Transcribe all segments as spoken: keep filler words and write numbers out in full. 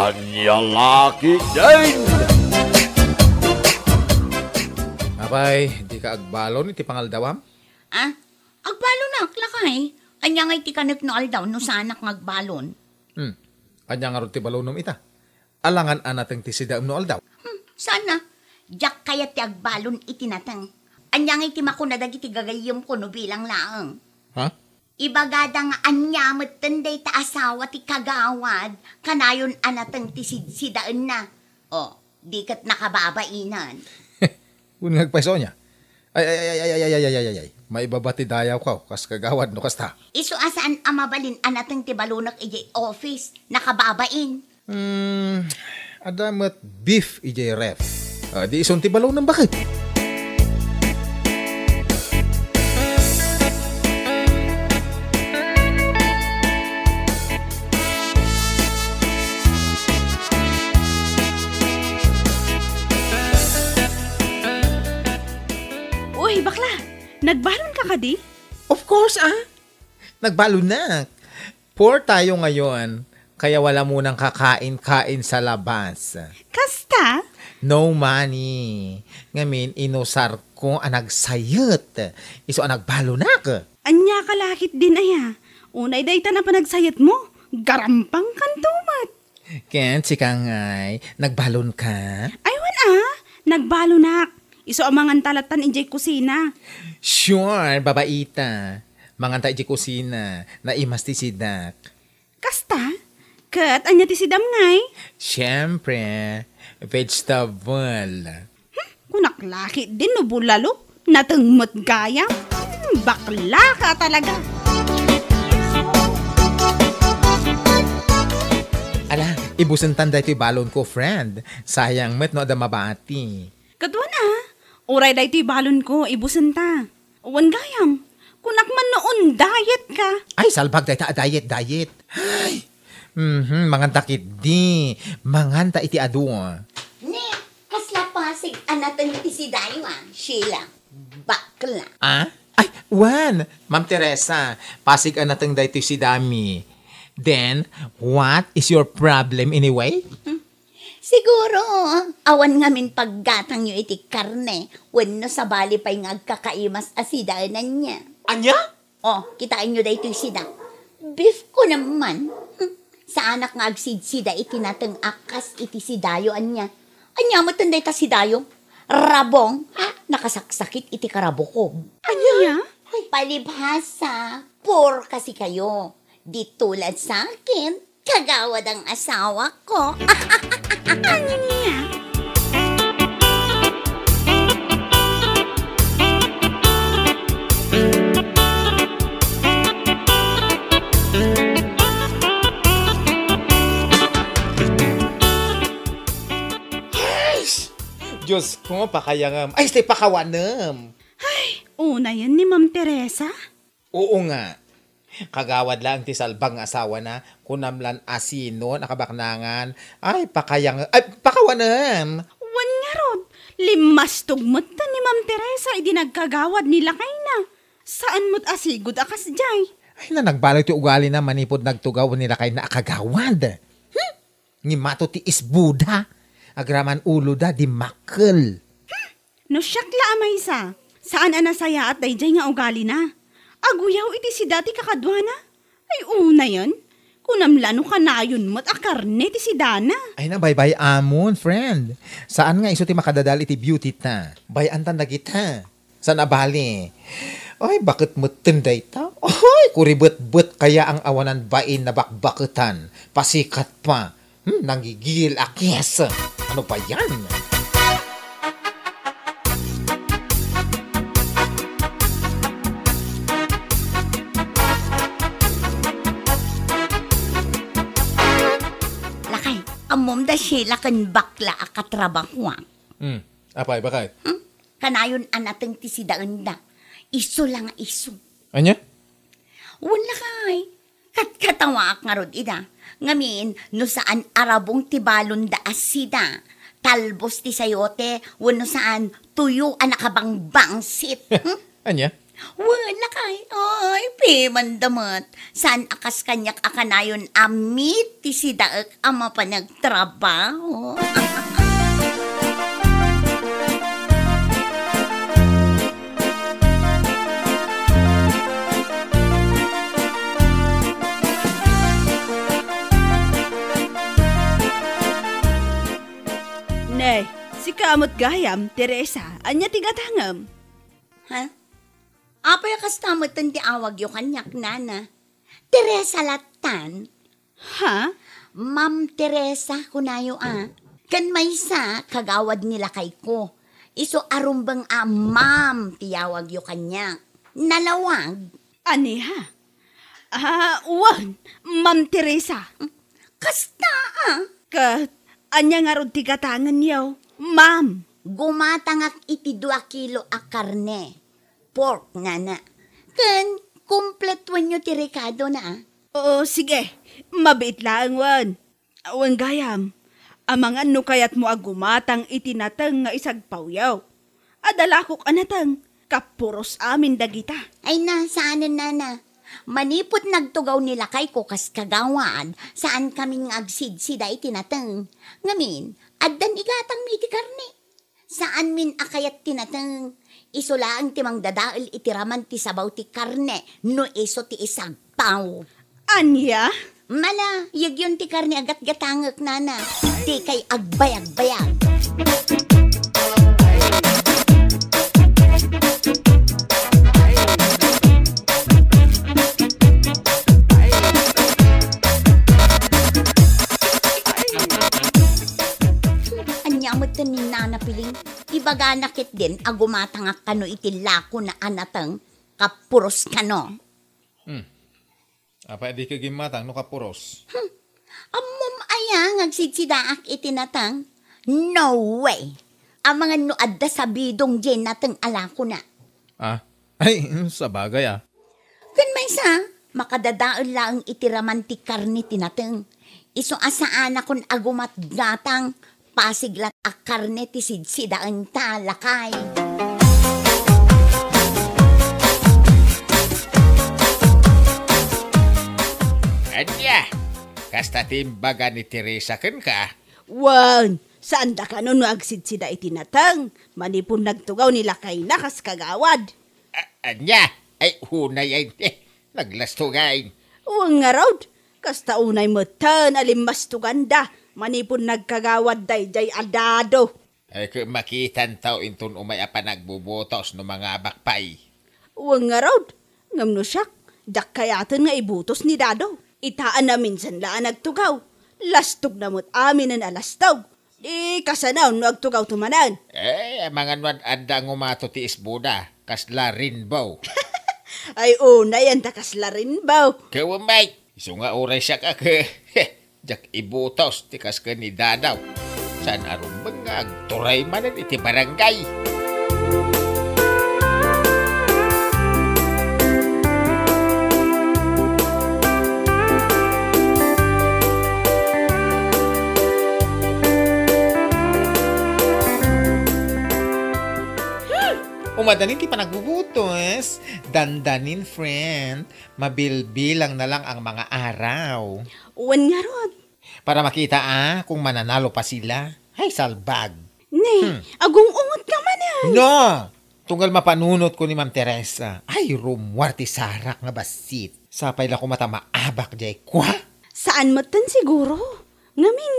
Ania la ketdin? Apay, dika agbalon iti pangaldawam? Ah, agbalon ak, lakay. Ania ngay ti kanek no aldaw no saanak nga agbalon? Hmm. Ania ngarud ti balonem ita? Alangan a nateng ti sidaem no aldaw? Hmm, saan a. Diak kayat ti agbalon iti nateng. Ania ngay ti makuna dagiti gagayyemko no bilang laeng? Ha? Ibagada nga ania metten dayta asawa ti kagawad, kanayon a nateng ti sidsidaenna. O, di ket nakababainen. Wen nga agpayso ania? Ay, ay, ay, ay, ay, ay, ay, ay, ay, ay. Maibaba ti dayawko, kas kagawad no kasta. Isu a saan a mabalin a nateng ti balonek idiay office, nakababain. Hmm, adda met beef idiay ref. Ah, di isun ti balonem baket. Uy, bakla! Nagbalon ka kadi? Of course, ah. Nagbalon na. Poor tayo ngayon, kaya wala munang kakain-kain sa labas. Kasta? No money. Ngamin, inusar ko a nagsayet. Isu a nagbalon ak. Ania ka lakit din aya? Unay dayta a panagsayet mo, garampang kanto met. Ken sika ngay, nagbalon ka? Ay, wen a, nagbalon ak. Isu a mangan ta lattan idiay kusina. Sure, babaita. Mangan ta idiay kusina. Naimas ti sidak. Kasta? Ket ania ti sidam ngay? Siyempre, vegetable. Hmm, kunak lakit din no bulalo. Nateng met gayam. Hmm, bakla ka talaga. Ala, ibusentan daytoy balon ko, friend. Sayang met no adda mabati. Ket wen a, uray daytoy balon ko, ibusen ta. Wen gayam, kunak man no on-diet ka. Ay, salbag dayta a diet, diet. Ay, mhm, mangan ta ketdi. Mangan ta iti adu. Ne, kasla pasig a nateng ti sidayo, ah, Sheila. Bakla. Ah? Ay, wen, Ma'am Teresa, pasig a nateng daytoy sidami. Then, what is your problem anyway? Hmm? Siguro, awan ngamin paggatangyo iti karne, wenno sabali pay nga agkakaimas a sidaenanna. Ania? O, kitaenyo daytoy sida. Beef ko naman. Hmm. Saanak nga agsidsida iti nateng a kas iti sidayo ania. Ania metten dayta sidayo? Rabong? Ha? Nakasaksakit iti karabuko. Ania? Palibhasa, poor kasi kayo. Di tulad sa akin, kagawad ang asawa ko. Ania? Ay, Diyos ko, pakayangem. Ay, stay, pakawanem. Ay, unayen ni Ma'am Teresa? Oo nga. Kagawad laeng ti salbag nga asawana, kunam lan a sino a kabaknangan. Ay, pakayang, ay, pakawanem. Wen ngarud, limmastog met ni Ma'am Teresa idi nagkagawad ni lakayna. Saan met a sigud a kasdiay. Ay, na, nagbaleg ti ugalina manipud nagtugaw ni lakayna a kagawad. Hmm? Ni mato ti isbuda, agraman uloda, dimmakkel. Hmm, no siak la a maysa, saan a nasayaat daydiay nga ugalina. Aguyaw iti sida ti kakaduana. Ay, unayen, kunam la no kanayon met a karne ti sidana. Ay, na, baybay-amon, friend. Saan nga isu ti makadadal iti beauty ta? Bay-antan dagita. Saan a bali. Ay, baket metten dayta? Ay, kuribetbet kaya ang awanan bain na bakbaketan. Pasikat pa. Hmm, nanggigil a kes. Ano ba yan? Lakay, ammom da Sheila ken bakla a katrabahoak. Hmm. Apay, bakay? Hmm? Kanayon a nateng ti sidaenda. Isu la nga isu. Ania? Wen lakay. Katkatawaak ngarud ida. Ngamin, no saan a rabong ti balonda a sida, talbos ti sayote, wenno saan, tuyo a nakabangbangsit. Hmm? Ania? Wen, lakay, ay, pimanda met. Saan a kas kaniak a kanayon a meet ti sidaek a mapan agtrabaho? Ne, sika met gayam, Teresa, ania ti gatangem? Ha? Apay a kasta metten ti awagyo kaniak, nana? Teresa lattan? Ha? Ma'am Teresa, kunayo a. Ken maysa, kagawad ni lakayko. Isu a rumbeng a ma'am ti yawagyo kaniak. Nalawag? Ania? Ah, wen, Ma'am Teresa. Kasta a. Ket ania ngarud ti gatangenyo, ma'am? Gumatangak iti dua kilo a karne. Pork, nana. Ken, kumpletuenyo ti rekadona, a. Oo, sige. Mabiit laeng, wen. Wen gayam, amangan no kayatmo a gumatang iti nateng nga isagpawyo. Adda lakok a nateng, kapuros amin dagita. Ay na, saanen, nana. Manipud nagtugaw ni lakayko kas kagawad, saan kamin nga agsidsida iti nateng. Ngamin, addan igatangmi iti karne. Saanmin a kayat ti nateng. Isu laeng ti mangdadael iti raman ti sabaw ti karne no isu ti isagpaw. Ania? Mala, yegyon ti karne a gatgatangek, nana. Dikay agbayagbayag. Ania met ken ni Nana Piling? Ibagana ketdin a gumatangak kano iti lakona a nateng, kapuros kano. Hmm. Apay a dika gimmatang no kapuros? Hmm. Ammom aya nga agsidsidaak iti nateng? No way! Amangan no adda sabidong diay nateng a lakona. Ah? Ay, sabagay, ah. Ken maysa, makadadael laeng iti raman ti karne ti nateng. Isu a saanakon a gumatgatang, pasig la a karne ti sidsidaenta, lakay. Ania? Kasta ti imbaga ni Teresa kenka? Wen, saanda kano no agsidsida iti nateng, manipud nagtugaw ni lakayna kas kagawad. A-, ania? Ay, unay ay, eh, naglastugay. Wen ngarud, kasta unay metten a limmastuganda manipud nagkagawad daydiay a dado. Ay, ket makitanto inton umay a panagbubutos no mangabak pay. Wen ngarud, ngem no siak, diak kayaten nga ibutos ni dado. Ita a naminsan la a nagtugaw, lastogna met aminen a lastog. Di kasano no agtugawto manen. Eh, amangan no ad-adda ngumato ti isboda, kasla rainbow. Ay, unay, anta kasla rainbow. Kawan, bay. Isu nga uray siak a ke-, diak ibutos ti kas ken ni Dadaw. Saan a rumbeng nga agturay manen iti barangay. Umadanin ti panagbubutos. Dandanin, friend. Mabilbilang na lang ang mga araw. Wen ngarud. Para makita, ah, kung mananalo pa sila. Ay, salbag. Ne, hmm, agung-ungot ka manen. No! Tunggal mapanunot ko ni Ma'am Teresa. Ay, rummuar ti sarak nga bassit. Sapay la koma ta maabak diay kua. Saan metten siguro? Ngamin,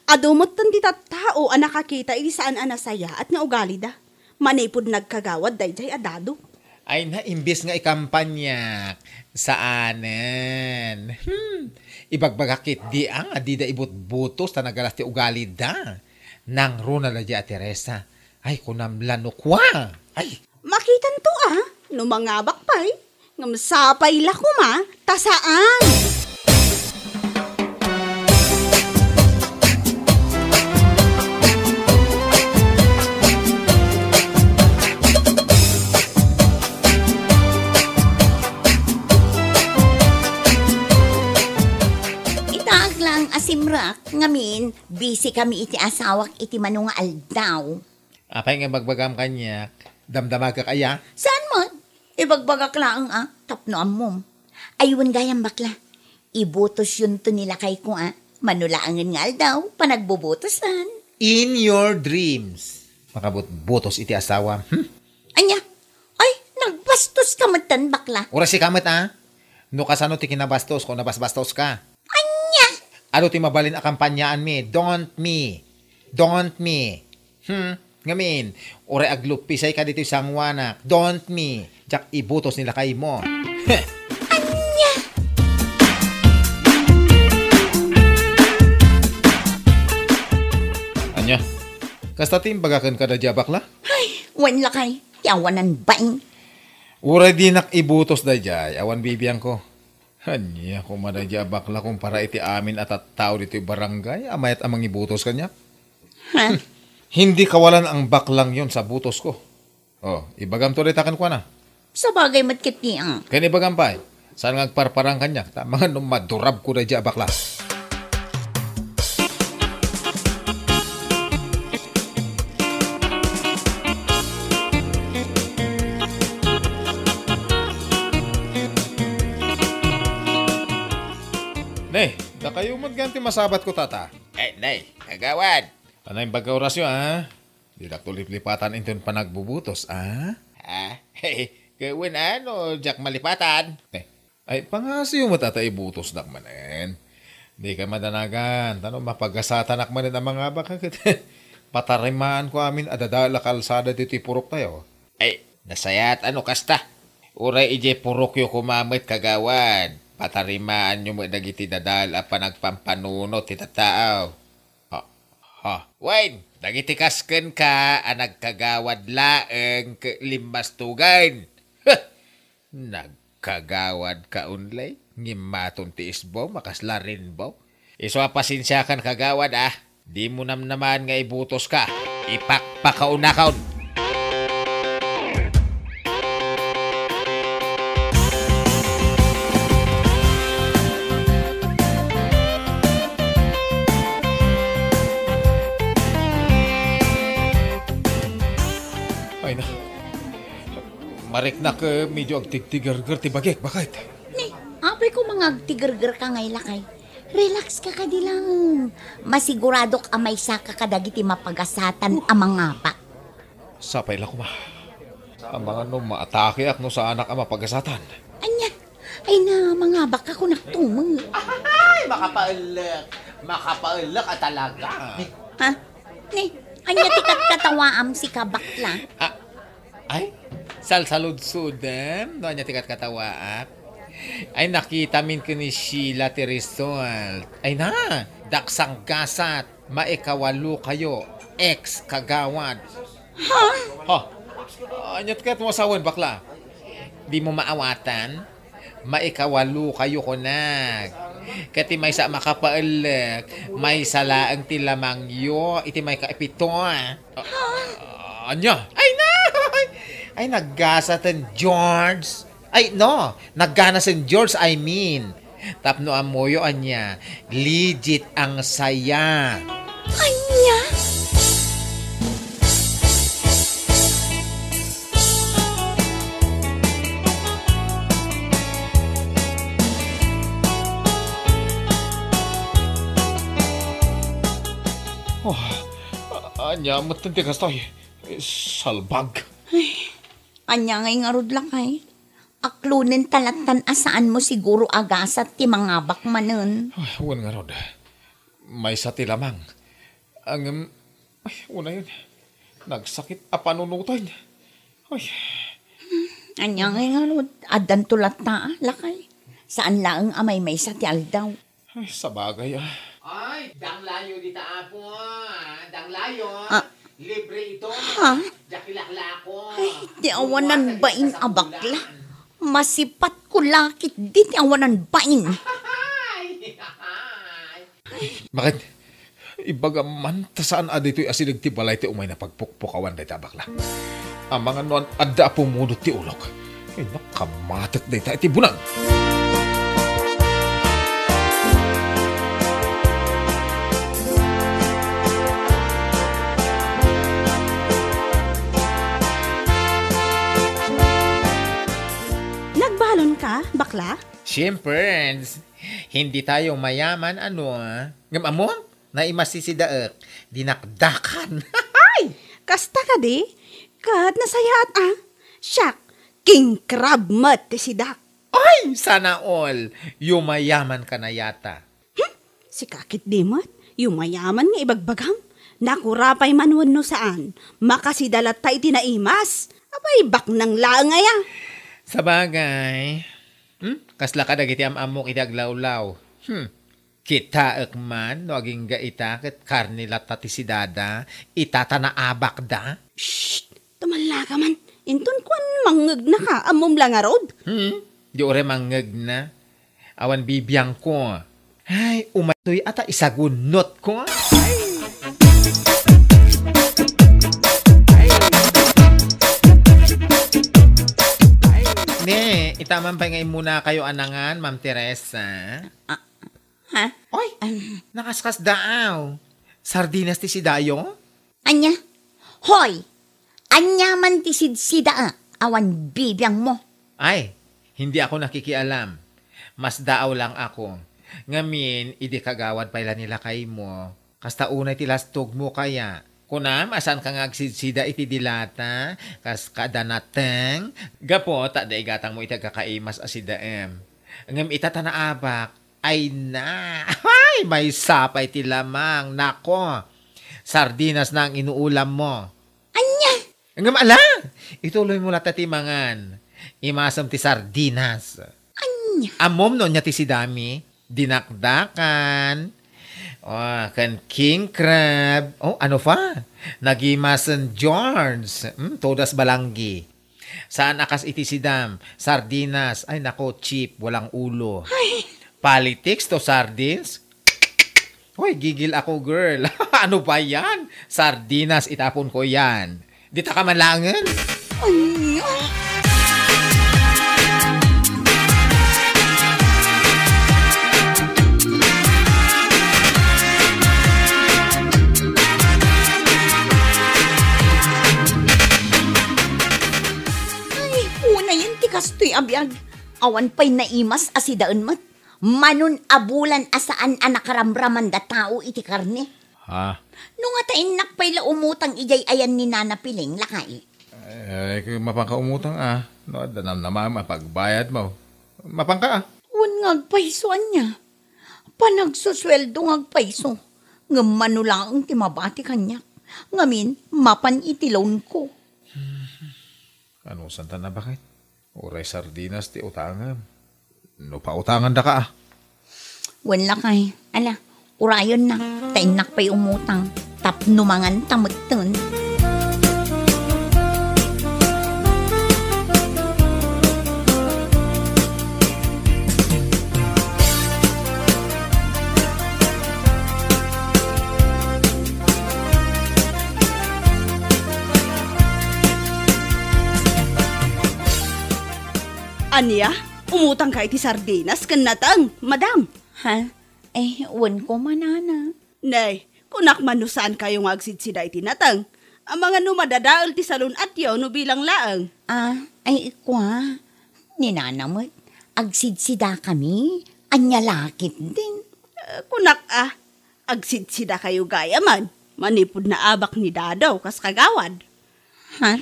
adu metten ti tattao a nakakita iti saan a nasayaat nga ugalida manipud nagkagawad daydiay a dado. Ay na, imbes nga ikampanyak, saanen. Hmm, ibagbagak ketdi a nga dida ibutbutos ta nagalas ti ugalida. Nangruna la diay a Teresa. Ay, kunam la no kua. Ay. Makitanto a, no mangabak pay, ngem sapay la koma ta saan. Itaak lang a simrak, ngamin, busy kami iti asawak iti mano nga aldaw. Apay nga ibagbagam kaniak, damdamagak aya? Saan met? Ibagbagak laeng a, tapno ammom. Ay, wen gayam, bakla. Ibutosyonto ni lakayko a. Mano laengen nga aldaw, panagbubutosan. In your dreams. Makabutbutos iti asawam. Hmm? Ania? Ay, nagbastoska metten, bakla. Uray sika met, a? No kasano ti kinabastosko, nabasbastoska? Ania? Adu ti mabalin a kampanyaanmi, don't me. Don't me. Hmm? Ngamin, uray agluppisayka ditoy sangoanak, don't me. Diak ibutos ni lakaymo. Heh. Ania? Ania? Kasta ti imbagak kenka daydiay a bakla? Ay, wen lakay, ti awanan bain. Uray dinak ibutos daydiay, awan bibiangko. Ania koma daydiay a bakla kumpara iti amin a tattao ditoy barangay a mayat a mangibutos kaniak? Ha? Hindi kawalan ang baklang yon sa butosko. Oh, ibagamto dayta kenkuana. Sabagay met ketdi a. Ken ibagam pay, saan nga agparparang kaniak, ta amangan no madurabko daydiay a bakla. Ne, dakayo met gayam ti masabatko, tata. Eh, ne, kagawad. Anay, imbag ka, Horacio, a? Didak to liplipatan inton panagbubutos, a? Ha? Ket wen a no diak malipatan? Eh, ay, pangasiyo met a ta ibutosnak manen. Dika madanagan, ta no mapagasatanak manen a mangabak ket patarimaanko amin a dadael a kalsada ditoy puroktayo. Ay, nasayaat a no kasta. Uray idiay purokyo koma met, kagawad, patarimaanyo met dagiti dadael a panagpampanunot ti tattao. Ha? Ha? Wen, dagiti kas kenka a nagkagawad laeng ket limmastugen. Huh! Nagkagawadka unlay, ngimmaton ti isbom a kasla rainbow. Isu a pasensiakan, kagawad, a. Dimo namnamaan nga ibutoska. Ipakpakaunakon. Ay na. Mariknak, eh, medyo agtigtigerger ti bagik. Bakit? Ni, apay ko mangagtigerger ka ngay lakay. Relax ka kadi lang. Masiguradok a maysaka kadagiti mapagasatan a mangabak. Sapay la koma. Amangan no maatakeak no saanak a mapagasatan. Ania? Ay na, mangabak ka kunak tumo. Ay, makapaellek. Makapaellek a talaga. Ha? Ni, ania ti katkatawaam, sika bakla? Ah, ay, salsaludsodem no ania ti katkatawaak. Ay, nakitamin ken ni Sheila ti result. Ay na, daksang gasat, maikawalo kayo, ex kagawad. Ha? Ha? Ania ti ket mo asawen, bakla? Di mo maawatan? Maikawalo kayo kunak. Ket ti maysa a makapaellek, maysa laeng ti lamangyo iti maikaipito. Ah, ania? Ay na! Ay, naggasaten, George. Ay, no. Nagganasen, George, I mean. Tapno ammoyo ania, legit ang saya. Ania? Oh, a-, ania metten ti kastoy? Eh, salbag. Ay, ania ngay ngarud lakay? Aklonen ta lattan a saanmo siguro a gasat ti mangabak manen. Ay, wen ngarud. Maysa ti lamang. Ngem, ay, unayen. Nagsakit a panunoten. Ay. Ania ngay ngarud, addanto latta, lakay. Saan laeng a maymaysa ti aldaw. Ay, sabagay, a. Ay, danglayo dita, apo, a. Danglayo. Ah. Libre ito. Ha? Diak ilaklako. Ay, ti awanan bain a bakla. Masipatko la ketdi ti awanan bain. Ay, ay. Bakit? Ibagam man, ta saan a ditoy asideg ti balay ti umay napagpukpukawan dayta a bakla. Amangan no adda a pumudot ti ulok. Ay, nakamatek dayta iti bunag. Jim Burns, hindi tayo mayaman, ano, ah? Ngem ammom, naimas ti sidaek, dinakdakan. Ay! Kasta kadi? Ket nasayaat, ah. Siak, king crab met ti sidak. Ay, sana all! Yumayaman ka na yata. Hmm? Sika ketdi met, yumayaman nga ibagbagam? Nakura pay man wenno saan, makasida latta iti naimas. Apay, baknang laeng aya? Sabagay. Hmm? Kasla kadagiti am-ammok iti aglawlaw. Hmm. Kitaek man no agingga ita ket karne latta ti sidada, ita ta naabakda. Shh! Tumallaka man. Inton kuan, mangngegnaka, ammom la ngarud? Hmm? Di uray mangngegnena. Awan bibiangko. Ay, umatoy ata isagunnotko. Ne, itaman pay nga immunakayo a nangan, Ma'am Teresa. Ah, ha? Oy, Um, nakaskasdaaw. Sardinas ti sidayo? Ania? Hoy! Ania man ti sidsida, ah, awan bibiangmo? Ay, hindi ako nakikialam. Masdaaw lang ako. Ngamin, idi kagawad pay la ni lakaymo, kasta unay ti lastogmo kaya? Kunam a saanka nga agsidsida iti dilata, kas kada nateng? Gapu ta adda igatangmo iti agkakaimas a sidaem. Ngem ita ta naabak, ay na! Ay, maysa pay ti lamang. Nako, sardinas na ang inuulammo. Ania? Ngem ala, ituloymo latta ti mangan. Imasem ti sardinas. Ania? Ammom no ania ti sidami? Dinakdakan. Oh, ken king crab. Oh, ano pa? Nagimasen George. Hmm, todas balanggi. Saan a kas iti sidam, sardinas, ay nako, cheap, walang ulo. Ay. Politics to sardines? Hoy, gigil ako, girl. Ano ba yan? Sardinas, itapon ko yan. Dita ka man laengen? Ay, ah. Ay, unayen ti kastoy a biag. Awan pay naimas a sidaen met. Manon a bulan a saan a nakaramraman da tao iti karne. Ha? No nga ta innak pay la umutang idiay ayan ni Nana Piling, lakay. Ay, mapanka umutang, ah. No, adda namnamam a pagbayadmo. Mapanka, ah. Wen nga agpayso, ania? Panagsusueldo nga agpayso. Ngem mano laeng ti mabati kaniak. Ngamin, mapan iti loan ko. Ano, santa na bakit? Uray sardinas ti utangem. No pautangandaka, ah. Wen lakay. Ala, urayonna. Ta innak pay umutang. Tapno manganta metten. Ania? Umutangka iti sardinas ken nateng, madam? Ha? Eh, wen koma, nana. Nay, kunak man no saankayo nga agsidsida iti nateng. Amangan no madadael ti salun-atyo no bilang laeng. Ah, ay, kua. Ni nana met, agsidsidakami. Ania la ketdin? Eh, kunak a, agsidsidakayo gayamen. Manipud naabak ni Dado, kas kagawad. Ha?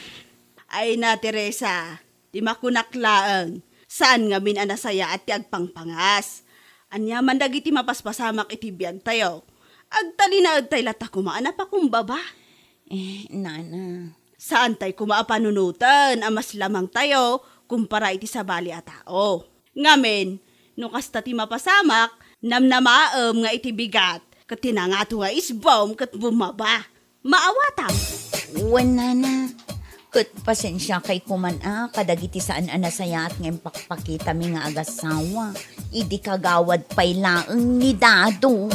Ay na, Teresa, ti makunak laeng, saan ngamin a nasayaat ti agpangpangas. Ania man dagiti mapaspasamak iti biagtayo? Agtalinaedtay latta koma a napakumbaba. Eh, nana. Saantay koma a panunoten a mas lamangtayo kumpara iti sabali a tao. Ngamin, no kasta ti mapasamak, namnamaem nga iti bigat, ket ti nangato nga isbom ket bumaba. Maawatam. Wen, nana. Ket pasensiakay koman a kadagiti saan a nasayaat nga impakpakitami nga agasawa. Idi kagawad pay laeng ni Dado.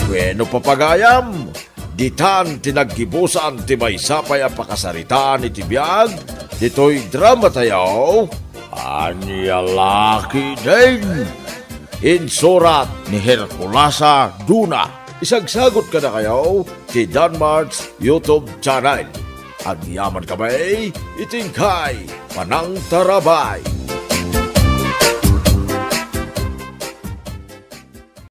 Bueno, papagayam, ditan ti naggibusan ti maysa pay a pakasaritaan iti biag ditoy drama tayo. Ania la ketdin? Insurat ni Herculasa Duna. Isagsagot kadakayo ti Danmart's YouTube channel. Agyaman kami iti inkay panangtarabay.